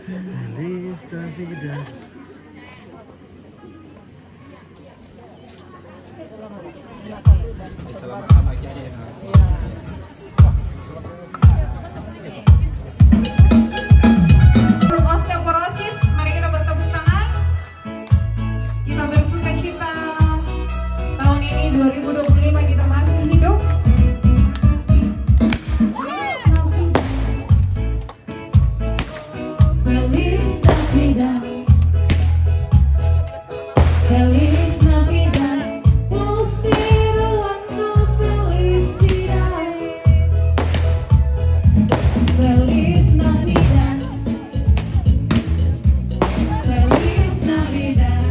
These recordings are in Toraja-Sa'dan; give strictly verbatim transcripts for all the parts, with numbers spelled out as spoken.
Feliz Navidad. Osteoporosis, mari kita bertepuk tangan. Kita bersuka cita. Tahun ini, dua ribu dua puluh lima, kita masih hidup. Feliz Navidad. Feliz Navidad. Prospero año, felicidad. Feliz Navidad. Feliz Navidad.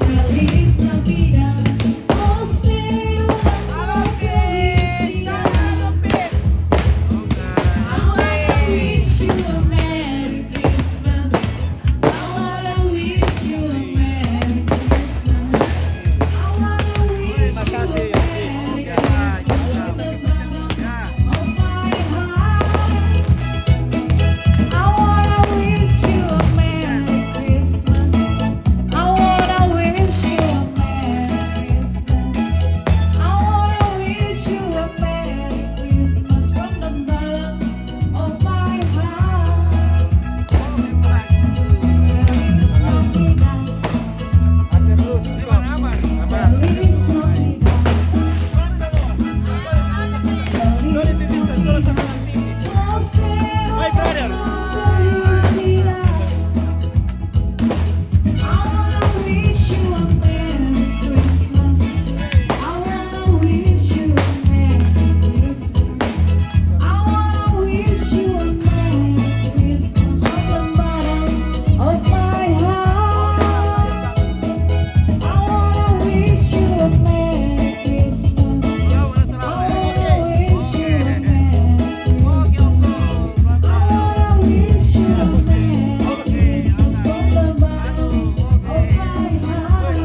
Feliz Navidad. Prospero año, felicidad. I wanna wish you a Merry Christmas. I wanna wish you a Merry Christmas. I wanna wish you a Merry Christmas from the bottom of my heart. I wanna wish you a Merry Christmas. I wanna wish you a Merry Christmas. I wanna wish you a Merry Christmas from the bottom of my heart. Feliz Navidad. Feliz Navidad. Feliz Navidad. Prospero año, felicidad. I wanna wish you a Merry Christmas. I wanna wish you a Merry Christmas. I wanna wish you a Merry Christmas from the bottom of my heart. I wanna wish you a Merry Christmas. I wanna wish you a Merry Christmas. I wanna wish you a Merry Christmas from the bottom of my heart.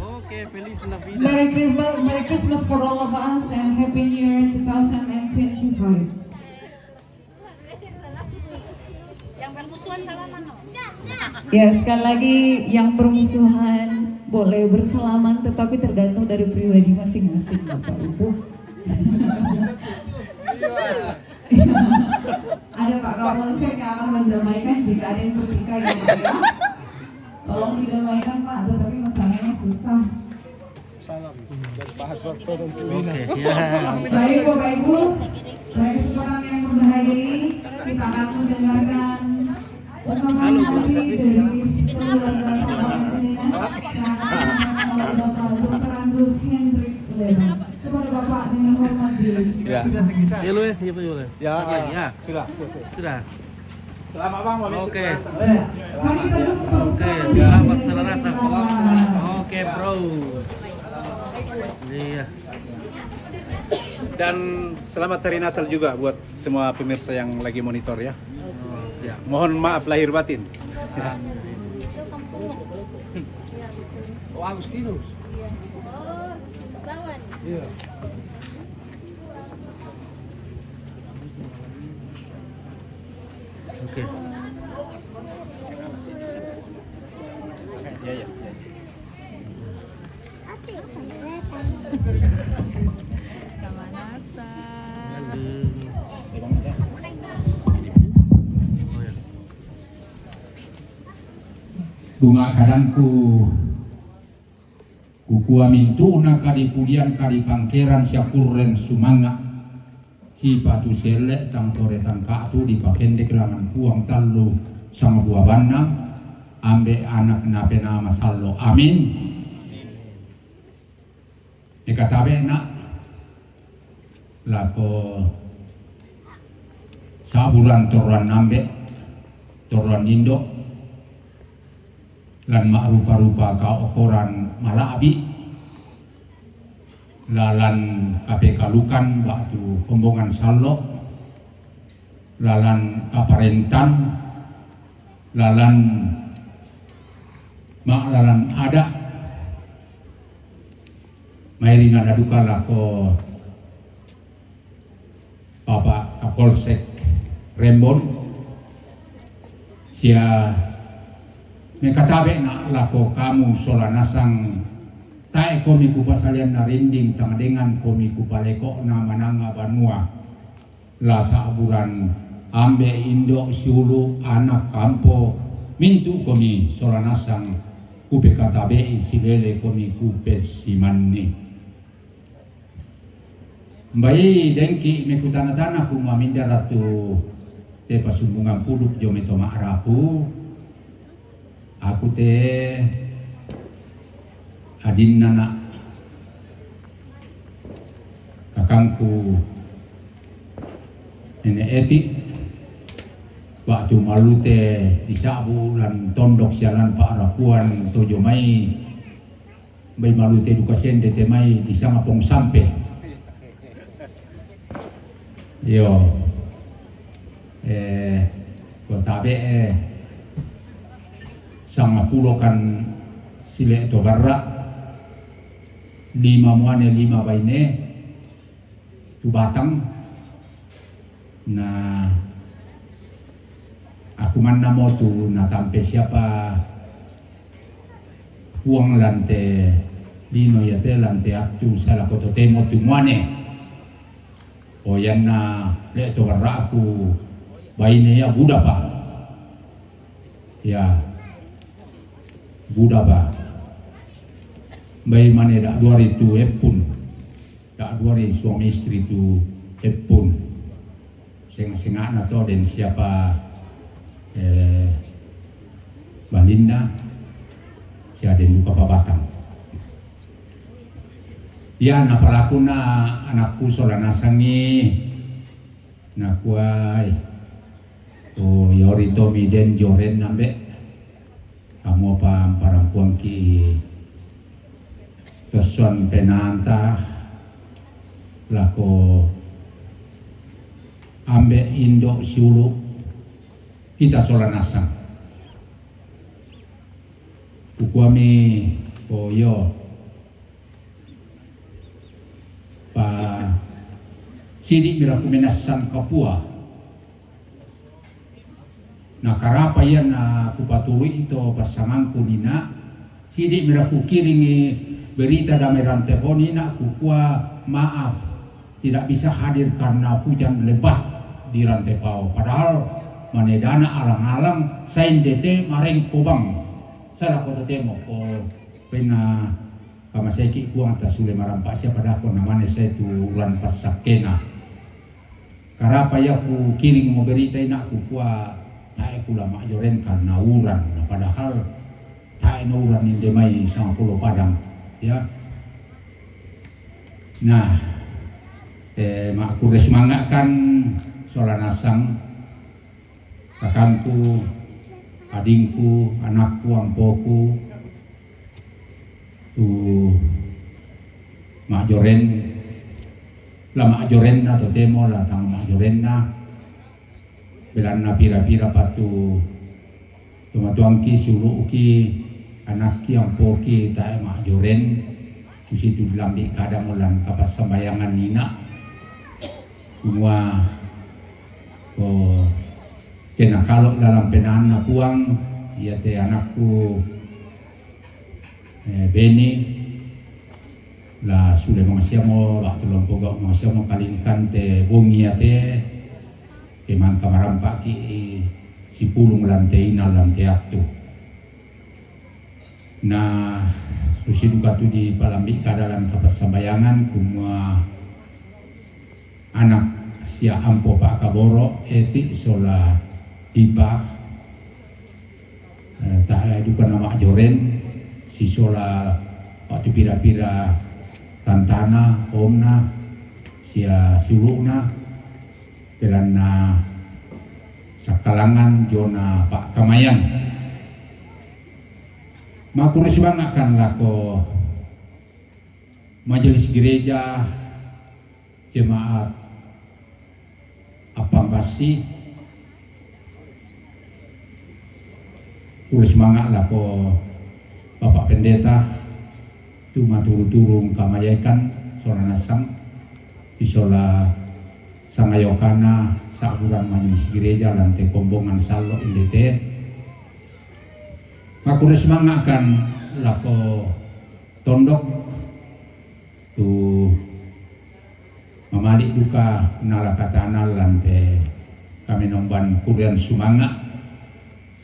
Oke, Feliz Navidad. Merry Christmas, Merry Christmas for all of us and Happy New Year two thousand and twenty-five. Yang bermusuhan salaman, no? Ya, sekali lagi, yang bermusuhan boleh bersalaman, tetapi tergantung dari pribadi masing-masing, Bapak Ibu. Ada Pak Kapolsek yang akan mendamaikan jika ada yang bertikai, ya, Pak, ya. Tolong didamaikan, Pak, tetapi masalahnya susah. Salam dari Pak Haswarto dan Bu Lina. Oke, ya. Baik, Bapak Ibu, dari kesempatan yang berbahagia ini, kita akan mendengarkan ungkapan dari keluarga Bapak Lina, Bapak Doktor Andrus Hendrik Leman. Kepada Bapak dengan hormat di... Ya. Ya, lu ya, ya, Pak, ya, lu ya. Ya. Satu lagi, ya. Sudah. Sudah. Selamat, Bang. Oke. Oke, selamat Selasa. Oke, bro. Iya. Dan selamat Hari Natal juga buat semua pemirsa yang lagi monitor, ya. Ya, mohon maaf lahir batin. Oh, Agustinus. Iya. Oke. Ya, ya, ya. Selamat Natal. Bunga kadangku. Kukua mintu'na kadipudian kadipangkeran siakurren sumanga', sipatu selle' tang tore tangka'tu dipakendek langan Puang tallu sangabuabanna, Ambe', Anak, na Penaa Masallo'. Amin. Eka tabe'na lako saburan torroan Ambe', torroan Indo', lan ma'rupa-rupa kaokkoran mala'bi', lalan kapekalukan ba'tu kombongan sallo', lalan kaparentan, lalan Ma'lalan ada', mairingan aduka lako Bapak Kapolsek Rembon, sia mekatabe' na' lako kamu sola nasang, tae' komi kupasalian na rinding, tang dengan komi kupaleko' na mananga banua. La sa'buran ambe', indo', siulu', anak, ampo, mintu' komi sola nasang, kupekatabe'i silele komi kupesimanni. Mbai dengki' mekutana-tana kumua mindara tu te pasumbungan puduk dio mai to ma'rapu, aku te adinna na' kakangku Nene' Eti, waktu malute disa'bu lan tondok sialan pa'rapuan tojo mai, mbai malute duka sende te mai disanga pong sampe. Iyo. Eh, kota be, eh, sangapulo kan sile' to barra', lima muane lima baine, tu Batang. Na aku manna mo tu natampe siapa Puang lante lino iate lante attu salako totemo tu muane. Oyanna le' to barra'ku baine ia budapa. Ya. Budapa. Mbai mane da' duari tu eppun. Da' duari suami istri tu eppun. Senga'-senga'na to den siapa, eh, balinna, sia den duka pabatang. Ia napalakuna anakku sola nasangi, nakuai, o, iori tomi den joren ambe'. Kamu apa mparampuangki tossuan penaanta lako ambe', indo', siulu', kita sola nasang. Kukuami, o iyo, pa sidi' mira kumenassan kapua. Na karapa ia na kupaturu'i to passangangku nina, sidi' mira kukiringi berita damai rante po nina, kukua maaf, tidak bisa hadir karena hujan lebat di Rantepao. Padahal mane dana alang-alang, sainde te marengko bang. Salako totemo ko pena kamasaiki kuang ta sule marampa sia padako namane sai tu uran passakkena. Karapa ia kukiring mo berita ina kukua tae' kula ma'joren karena uran. Na padahal tae' no uran inde mai sangpulo padang. Ya. Nah, eh, ma'kurre sumanga'kan sola nasang kakangku, adingku, anakku, ampoku, tu ma'joren, la ma'jorenna totemo, la tang ma'jorenna, belanna pira-pira pa tu tomatuangki, siulu'ki, anakki, ampoki, tae' ma'joren, susitu dilambi' kadamo lan kapassambayangan nina. Kumua, o, tena kalo' lalang penaanna Puang, iate anakku, eh, Beni, la sule mangasiamo, waktu lompo gau' mangasiamo kalingkan te bongi iate, ke mangka marampa'ki sipulung lante ina lante attu. Na susiduka tu dipalambi' kada lan kapassambayangan, kumua anak sia ampo pa'kaboro', Eti sola Dipa, eh, tae' duka na ma'joren, sisola waktu pira-pira tantana, omna, sia siulu'na, belanna sakkalangan jona pa'kamayan. Ma'kurre sumanga'kan lako majelis gereja, jemaat Appang Bassi, kurre sumanga' lako Pendeta, tu maturu-turu ngkamaikan sola nasang, isola sangayokana sa'buran majelis gereja lan te kombongan sallo' inde te. Makurre sumanga'kan lako tondok tu mamali' duka nala katana lan te kamenomban kurrean sumanga'.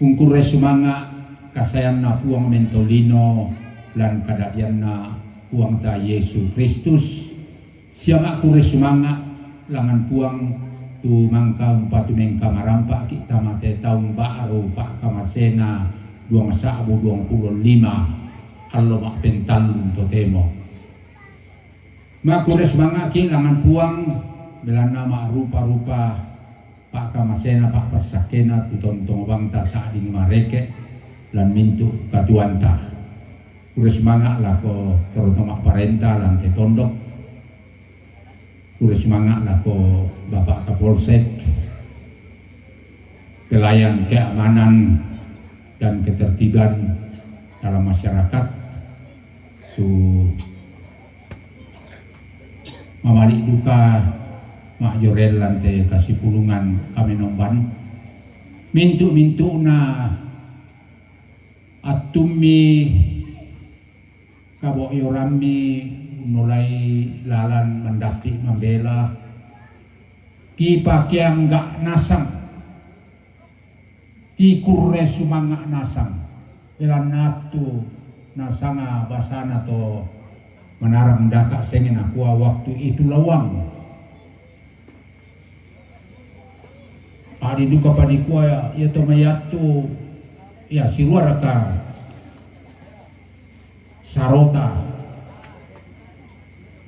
Ungkurre sumanga' kasaeanna Puang mentolino lan kadadianna Puangta Yesu Kristus, sia ma'kurre sumanga' langngan Puang tu mangka umpatumengka marampa'ki' tama te taung ba'ru pa'kamasena duang sa'bu duangpulo lima allo ma'pentallung totemo. Ma'kurre sumanga'ki' langngan Puang, belanna ma'rupa-rupa pa'kamasena pa'passakkena tu tontong bangta sa'ding mareke lan mintu' katuoanta. Kurre sumanga' lako torota ma'parenta lan te tondok. Kurre sumanga' lako Bapak Kapolsek, pelayan keamanan dan ketertiban dalam masyarakat, tu mamali' duka ma'joreng lan te kasipulungan kamenomban. Mintu'-mintu'na attummi kabo'yorammi unnolai lalan mandappi' mambela, kipakeangga' nasang, kikurre sumanga' nasang, belanna attu nasanga basana to manarang daka' senge nakua waktu itu lawang. Adi duka padikua ia to mayattu ia siruaraka sarota,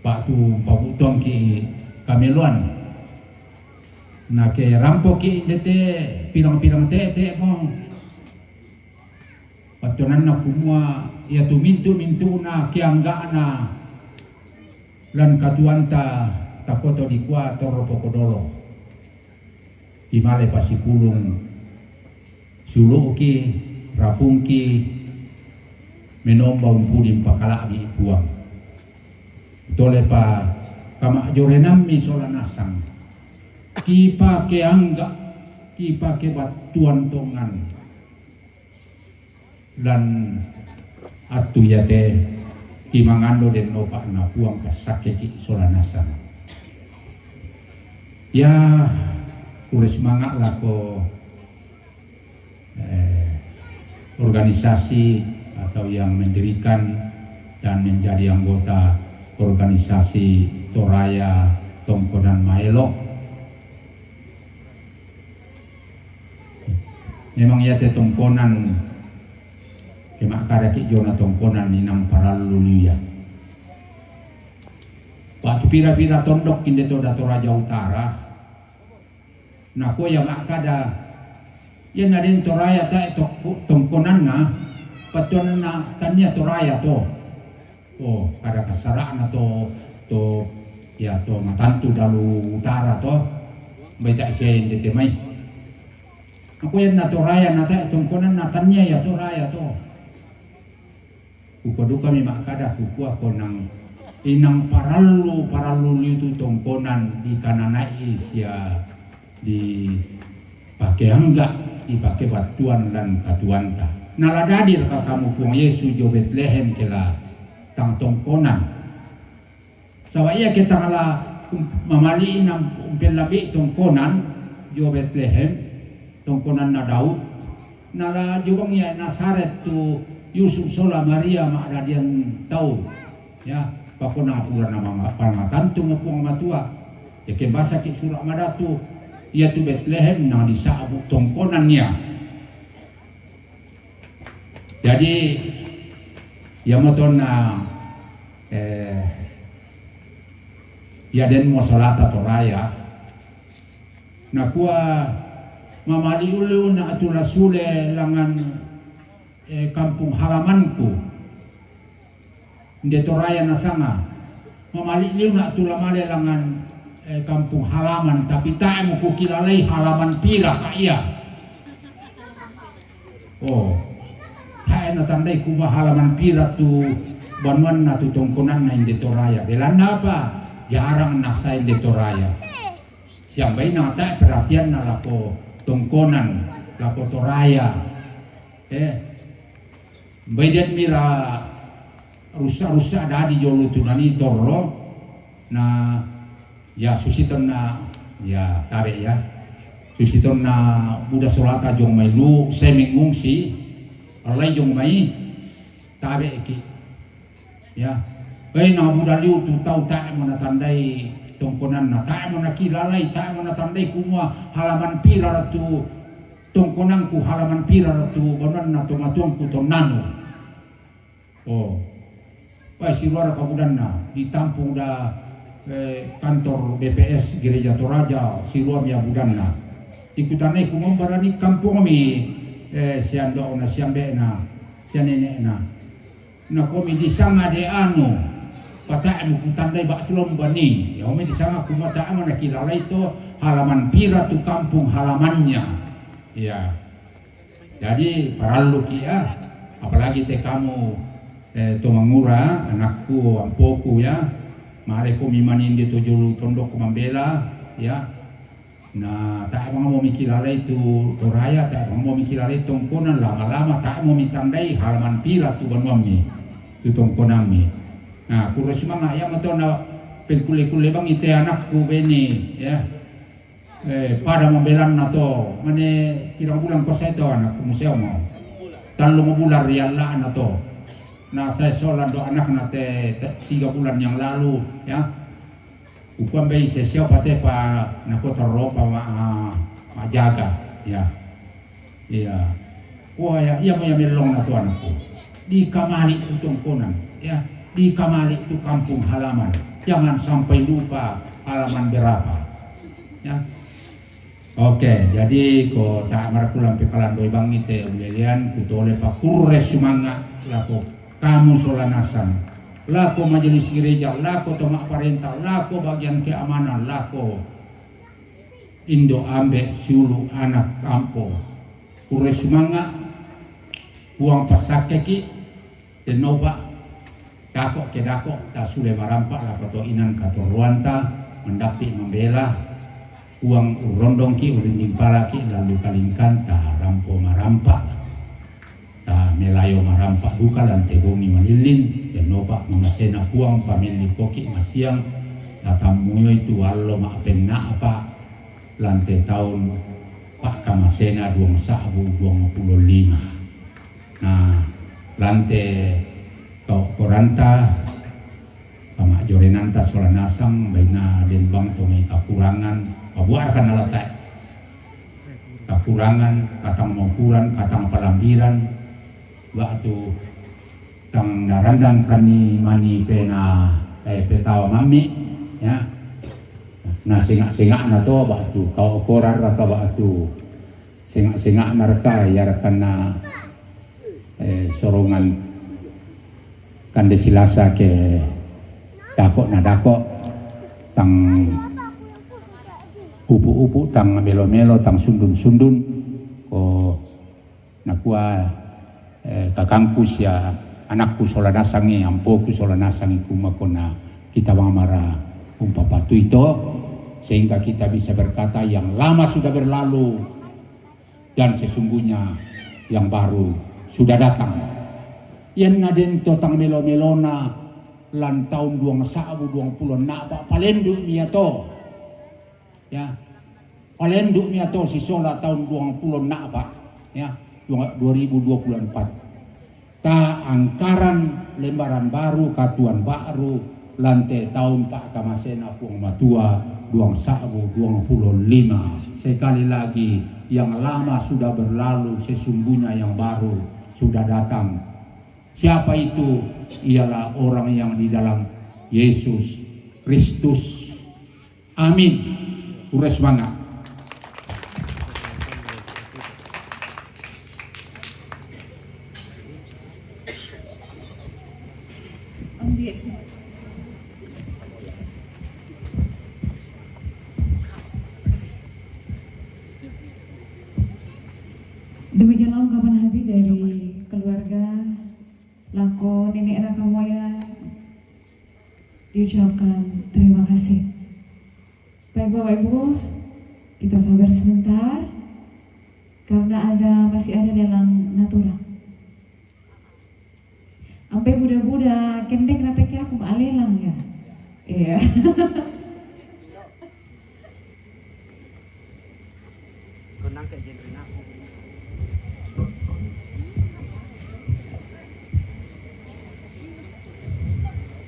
pa'tu pabu'tuangki' kameloan. Nake rampoki' inde te pirang-pirang te'te'mo, pattuananna kumua iatu mintu'-mintu'na keangga'na lan katuoanta takoto dikua torro pokodolo. Kimale pasipulung siulu'ki, rapungki, menomba umpudi umpakala'bi' Puang. Tolepa kama'jorenammi sola nasang. Kipakeangga', kipakebattuan tongan. Lan attu iate kimangando dennopa'na Puang passakkeki' sola nasang. Ya, kurre sumanga' lako eh, organisasi atau yang mendirikan dan menjadi anggota organisasi Toraya Tongkonan Maelo. Memang iate tongkonan, ke ma'kadaki' jona tongkonan inang parallu liu ia. Waktu pira-pira tondok inde to da Toraja Utara, nakua ia ma'kada, ianna den Toraya tae' to-, tongkonanna, pattuanna tannia Toraya to. Oh, kada kassara'na to, to, ia to matantu dalu utara to. Baita' sia inde te mai. Nakua ianna Toraya na tae' tongkonanna tannia ia Toraya to. Kukua dukami ma'kada, kukua ko nang inang parallu, parallu liu tu tongkonan dikananai sia dipakeangga', dipakebattuan lan katuoanta. Nala dadiraka kamu Puang Yesu dio Betlehem ke la tang tongkonan? Saba' iake tang la um-, mamali'na umpellabei tongkonan dio Betlehem, tongkonanna Daud, nala dio bang ia Nazaret tu Yusuf sola Maria ma'dadian tau, ya, pakona purana mama-, pamatantung Puang Matua. Iake basaki' Sura' Madatu, iatu Betlehem na disa'bu' tongkonan ia. Jadi, iamoto na, eh, ia denmo solata Toraya, nakua mamali'u liu na' tu la sule langngan, eh, kampung halamanku. Inde Toraya nasanga, mamali' liu na' tu la male langngan, eh, kampung halaman, tapi tae' mukukilalai halaman pira ka ia. Oh, tae' Natandai kuma halaman pira tu banuanna tu tongkonanna inde Toraya. Belanna apa? Jarang nasae inde Toraya. Siambaina ta perhatianna lako tongkonan, lako Toraya. Eh, mbai den mira rusak-rusak dadi jolo tu nani torro. Na, ya, susitonna, ya, tabe, ya. Susitonna buda solata jong mai lu, semingungsi, alai jong mai, tabe ki. Ya. Bai na buda liu tu tau tae mo natandai tongkonanna, tae mo nakilalai, tae mo natandai kumua halaman pira ra tu tongkonanku, halaman pira ra tu banuanna tomatuangku tonnanu. Oh. Pai siruara kabudanna, ditampung da, eh, kantor B P S Gereja Toraja, sirua mi abudanna. Ikutanai kumombarani kampungmi, eh, siando'na, siambe'na, sianene'na. Na komi disanga de anu, patae mo kutandai ba'tu lombani. Ya, komi disanga kumatae mo nakilalai to halaman pira tu kampung halamannya. Ya. Jadi, parallu ki, ah, apalagi te kamu, eh, to mangura, anakku, ampoku, ya, male komi maninde to jolo tondokku mambela, ya. Na, tae mo mikilalai tu Toraya, tae mo mikilalai tongkonan, lama-lama tae mo mitandai halaman pira tu banuammi, tu tongkonammi. Na, kuro sumanga, ya, mato na pengkulle-kulle bang ite anakku bene, ya. Eh, pada mambelanna to, mane pirang bulan ko sae to anakku museo mo. Tellung bulan rialla'na to. Na sae solan do anakna te, te tiga bulan yang lalu, ya. Ukuan bai seseo pate pa nako torro pa ma, majaga, ya. Iya. Wah, ya, iya mo ya mellongna tu anakku. Dikamali tu tongkonan, ya. Dikamali tu kampung halaman. Jangan sampai lupa halaman berapa. Ya. Oke, jadi ko ta marakulang pekalan doi bangi te ulelean, kutole pakurre sumanga lako kamu sola nasang. Lako majelis gereja, lako toma parenta, lako bagian keamanan, lako indo ambe, siulu, anak, ampo. Kurre sumanga, Puang passakkeki, tennopa, dako ke dako, tasule marampa lako to inan katorroanta, mandappi mambela, Puang urrondongki, urrinding palaki, lalu kalingkan, tarampo marampa, tamelayo marampa duka, lante bongi malilling, tennopa mamasena Puang, pamelli koki masiang, tatammuyoi tu allo ma'penna'pa, lante taun pakkamasena duang sa'bu duang pulo lima. Na, lante kau koranta, pamajjorenanta sola nasang, baina den bang to mai kakurangan, pabuarkan alatae. Kakurangan, katang maukuran, katang palambiran, ba'tu tang narandang kami mani pena, eh, petawa mami, ya. Na senga-sengana to ba'tu, kau korar raka ba'tu, senga-sengana raka, ya rakana, eh, sorongan kande silasa ke dako na dako, tang upu-upu, tang melo-melo, tang sundun-sundun, ko nakua, eh, kakangku sia anakku sola nasangi, ampoku sola nasangi, kuma kona kita mamara umpapatui to, sehingga kita bisa berkata yang lama sudah berlalu dan sesungguhnya yang baru sudah datang. Ianna den to tang melo-melona lan taun duang sa'bu duang pulo enna'pa, palendu mia to. Ya. Palendu mia to sisola taun duang pulo enna'pa, ya, dua ribu dua puluh empat. Ta angkaran lembaran baru, katuoan ba'ru, lante taun pakkamasena Puang Matua duang sa'bu duang pulo lima. Sekali lagi, yang lama sudah berlalu, sesungguhnya yang baru sudah datang. Siapa itu? Ialah orang yang di dalam Yesus Kristus. Amin. Ures manga. Demikianlah ungkapan hati dari keluarga Lako nenek Raka Moya diucapkan terima kasih. Baik Bapak Ibu, kita sabar sebentar karena ada, masih ada lelang natura. Ampe buda-buda kendek na teke aku ma alelang ya. Iya.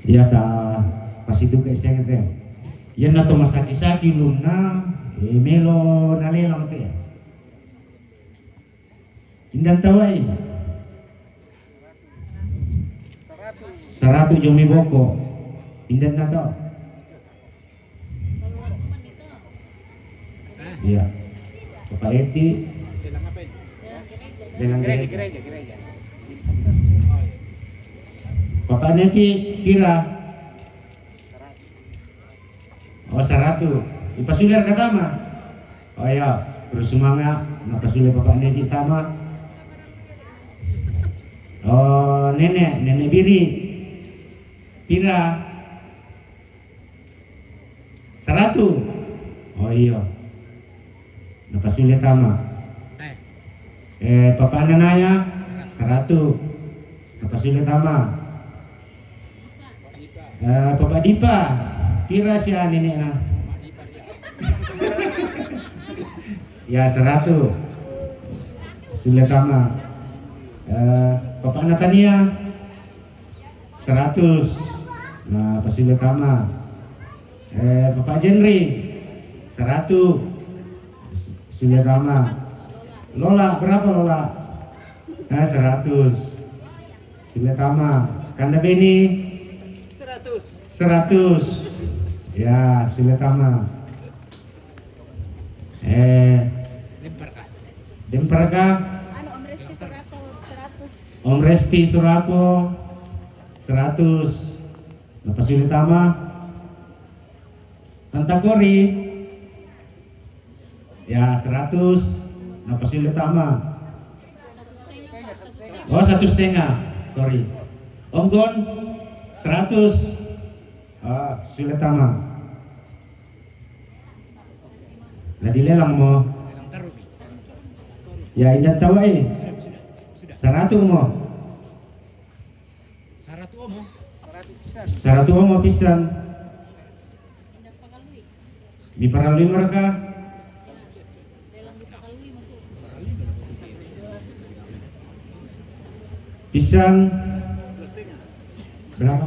Iya ta, pas itu ke seng te. Iya na to masaki-saki ulunna, e, melo na lelang te. Indan tawai. Saratu jo mi boko. Indan na to. Iya. Bapak Eti. Lelang gereja. Bapak Neti, pira? Oh, saratu. Ipasule raka tama. Oh iya, terus semangat. Na pasule Bapak Neti tama. Oh, nenek, nenek Biri. Pira? Saratu. Oh iya. Na pasule tama. Eh, Bapak Nanaya, saratu. Na pasule tama. Eh, Bapak Dipa, pira sia nenekna? Ya, saratu. Sule tama. Eh, Bapak Natania, seratus. Na pasule tama. Eh, Bapak Jenri, saratu. Sule tama. Lola, berapa Lola? Eh, seratus. Sule tama. Kanda Beni? Seratus. Seratus. Ya, sule tama. Eh, Demperka. Demperka? Anu, Om Resti Surako, seratus. Om Resti Surako, seratus. Na pasule tama. Tanta Kori. Ya, seratus. Na pasule tama. Oh, satu setengah. Sorry. Ongkon, seratus. Ah, sule tama. Na dilelang mo. Ya, inda tawai. Saratu mo. Saratu omo pisan. Diparalui mereka. Pisan berapa?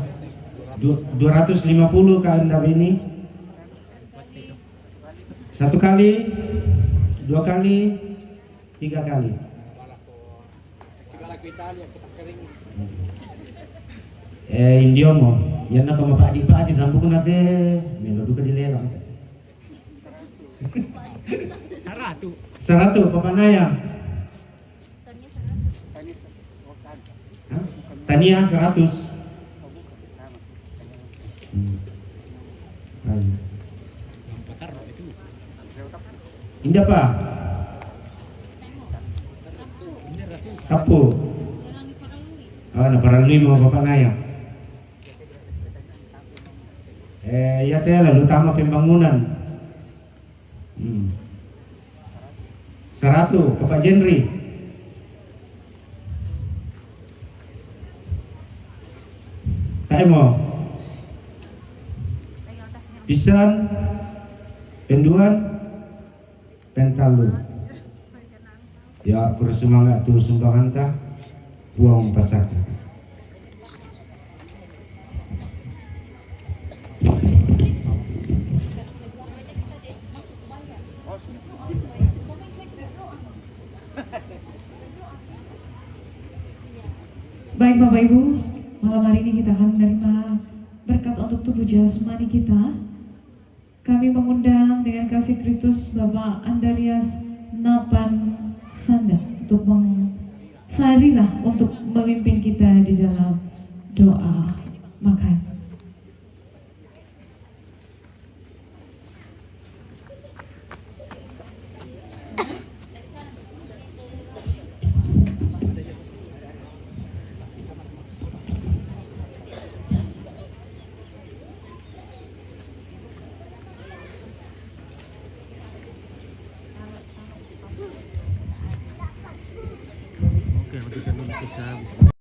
Du-, dua ratus lima puluh ka anda ini. Satu kali, dua kali, tiga kali. Eh, indio mo. Iya na kama padi-padi sambung na te. Melo duka dilelang. Saratu. Saratu, Papa Naya. Hah? Tania seratus. Hmm. Ayo. Inda pa? Kapu. Ah, na paralui mo Papa Naya. Eh, iya te lalu tama pembangunan. Hmm. Saratu, Bapak Jenri. Taimo. Pisan, penduan, pentalu. Ya, bersemangat tu sumbanganta. Buang pasaka. Baik Bapak Ibu, malam hari ini kita akan menerima berkat untuk tubuh jasmani kita. Kami mengundang dengan kasih Kristus Bapak Andarias Napan Sanda untuk meng-, Sarira untuk memimpin kita di dalam doa makan. Okay, magdadalon ko sa